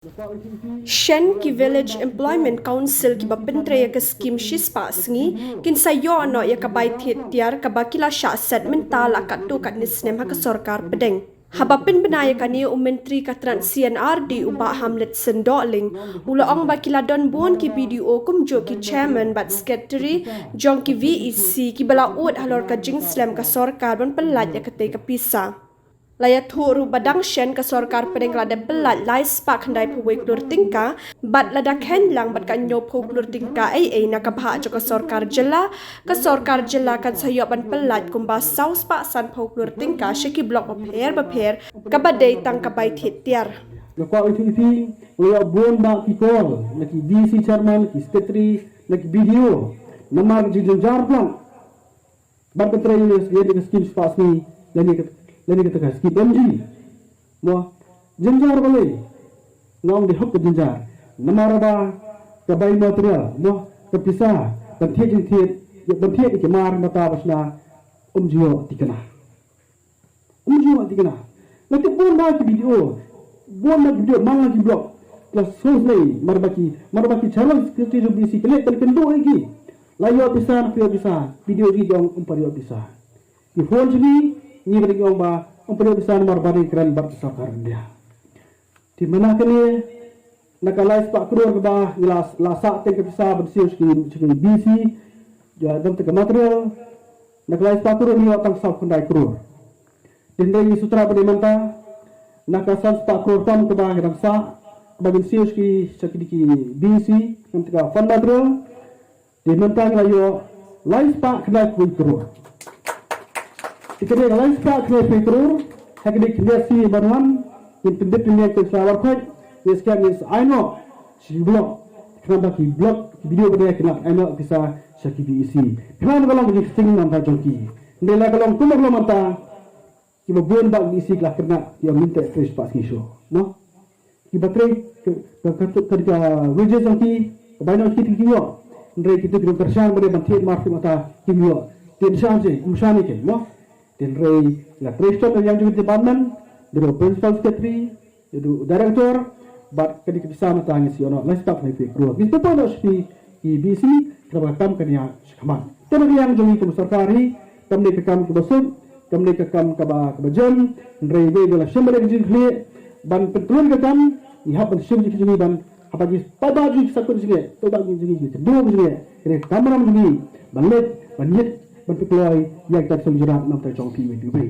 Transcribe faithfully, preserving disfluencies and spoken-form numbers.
Shen ki Village Employment Council kiba pyntrei ïa ka skim shispah sngi kin sa ïoh noh ïa ka bai thied tiar kaba ki la shah set mynta la katto katne snem ha ka sorkar pdeng. Haba pynbna ïa kane, u Myntri ka tnat C&RD u Bah Hamletson Dohling u la ong ba ki la don bun ki BDO kumjuh ki chairman bad secretary jong ki VEC kiba la ud halor ka jingslem ka sorkar ban pyllait ïa katei ka pisa. La ïathuh ruh ba dang shen ka sorkar pdeng ka la dep pyllait lai spah khyndai phew wei klur tyngka bad lada kheiñ lang bad ka hynñiew phew klur tyngka ei ei na ka bhah jong ka sorkar jylla, ka sorkar jylla kan sa ïoh ban pyllait kumba saw spah san phew klur tyngka sha ki block bapher bapher kaba dei tang ka bai thied tiar. Nga kwah ong ïa phi, nga ïoh bun bah ki call na ki VEC chairman, na ki secretary, na ki BDO namar ka jingjynjar bad ban pyntrei ïa ka skim shispah sngi lane ka, lane kata ka skim MG. Mo, jynjar balei? Nga ong dei hok ka jynjar. Namar ba ka bai material, mo, ka pisa ban thied jingthied, ban thied ïa ki mar mata bashna, ym ju ïoh thikna. Ym ju ïoh thikna. La tip bun bah ki BDO, bun bah ki BDO man la ki block. La sngewsynei, mar ba ki, mar ba ki chairman secretary jong VEC ki leh ban kynduh ïa ki. La ïoh pisa, la ïoh pisa, BDO ki ong ym pat ïoh pisa. Ki phone sha ngi, ngi ba dei ki ong ba ym pat ïoh pisa namar ba dei kren bad ka sorkar India. Te mynta kane, na ka lai spah klur kaba ngi la, la sah teng ka pisa ban siew sha ki, sha ki VEC, ïa, don te ka material, na ka lai spah klur ngi ïoh tang saw khyndai klur. Te hynrei ngi shu thrang ba dei mynta, na ka san spah klur tam kaba ngi dang sah, kaba ngin siew sha ki, sha ki, ki VEC, don te ka fund material, Te mynta ngi la ïoh lai spah khyndai phew klur. Te ka dei lai spah khyndai phew klur, ha ka dei ka dei si ban wan, ngin pyndep pyndep ka sa war khoit, ngin skhem ngin sa ai noh, shi block, khnang ba ki block, ki BDO ba dei khnang ai noh pisa sha ki VEC. Khnang ba ka long ka jingsting namar jong ki. Hynrei la ka long kumba ka long mynta, kiba bun bah VEC ki la kyrnat, ïa mynta trei spah sngi shuh. Mo? Kiba trei ka, ka, ka, ka, ka wages jong ki, ka bai noh ki, ki ïoh. Hynrei kito ki nongkyrshan ba dei ban thied mar thied mata kim ïoh. Te shan seh, um shan ïa ki, mo? Te hynrei la trei shitom ïa jong ki department, dei u principal secretary, dei u director, bad ka dei ka pisa mata ngi siew noh, lai spah khyndai phew klur. Ngi siew noh sha ki VEC, kaba ka kam kan ïa shakhmat. Te na ka liang jong ngi kum sorkar hi, kam dei ka kam kaba suk, kam dei ka kam kaba, kaba jem, hynrei wei ba la shem ba dei ka jingkhlieh, ban pynkloi ka kam, ngi hap ban shem jingkhlieh jong ngi ban, haba ngi paidbah jong ngi ki sa kut jingeh, paidbah jong ngi ki sa kut jingeh, ka dei ka kamram jong ngi, ban leit, ban ïit, ban pynkloi, ïa kita ki seng jynjar namar jong phi wei tu wei.